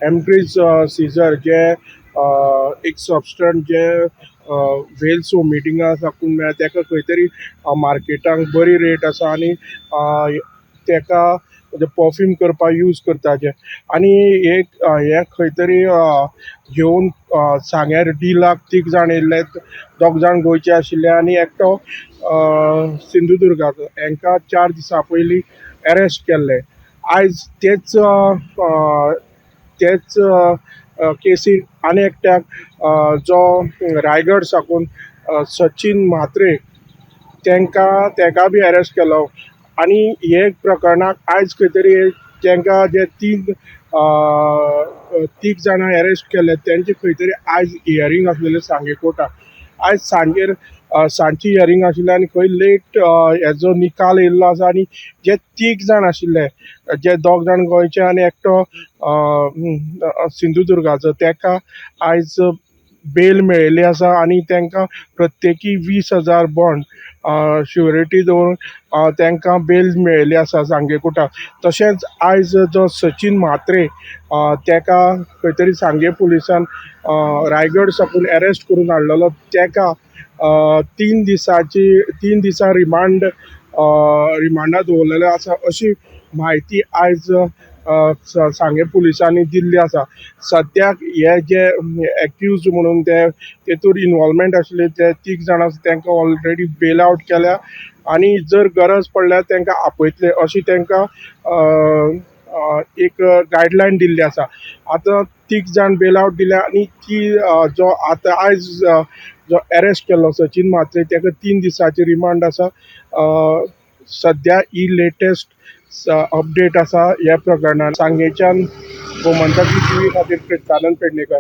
एम्ट्रीज scissor जे एक substance जे whales वोमिटिंगा साकून मेळ्ळा, तेका खंय तरी मार्केटान बरी रेट आसा आनी तेका परफ्यूम करपाक यूज करता जे. आनी एक हे खंय तरी घेवन सांग्यार डिलाक तीग जाण येयल्ले. दोग जाण गोंयचे आशिल्ले आनी एकटो सिंधुदुर्गाचो. हांकां 4 दिसां पयलीं एरेस्ट केल्ले. आयज तेच तेच केसीन आनी एकट्याक, जो रायगड साकून सचीन म्हात्रे, तांकां तेका बी अरेस्ट केलो. आनी हे प्रकरणाक आयज खंय तरी तांकां जे तीग जाणां अरेस्ट केले, तेंचे खंय तरी आयज हियरींग आसलेलें सांगे कोर्टाक. आयज सांजेर सांजची हियरींग आशिल्लें आनी खंय लेट हेजो निकाल येयल्लो आसा. आनी जे तीग जाण आशिल्ले, जे दोग जाण गोंयचे आनी एकटो सिंधुदुर्गाचो, तेका आयज बेल मेळिल्ली आसा आनी तांकां प्रत्येकी 20,000 बॉन्ड शुरिटी दवरून तांकां बेल मेळिल्ली आसा सांगे कोर्टाक. तशेंच आयज जो सचीन म्हात्रे, तेका खंय तरी सांगे पुलिसान रायगड साकून एरेस्ट करून हाडलेलो, तेका 3 दिसाची 3 दिसां रिमांडार दवरलेले आसा, अशी म्हायती आयज सांगे पुलिसांनी दिल्ली आसा. सद्याक हे जे एक्यूज म्हणून ते तेतूर इनवॉल्वमेंट आशिल्ले ते तीग जाणां आसा, तांकां ऑलरेडी बेल आवट केल्या आनी जर गरज पडल्यार तांकां आपयतले, अशी तांकां एक गायडलायन दिल्ली आसा. आतां तीग जाण बेल आवट दिल्या आनी ती जो आतां आयज जो एरेस्ट केल्लो सचीन म्हात्रे, ताका 3 दिसांची रिमांड आसा. सद्या ही लेटस्ट अपडेट आसा ह्या प्रकरणान. सांगेच्यान गोमंतक टीव्ही खातीर प्रेतानंद पेडणेकर.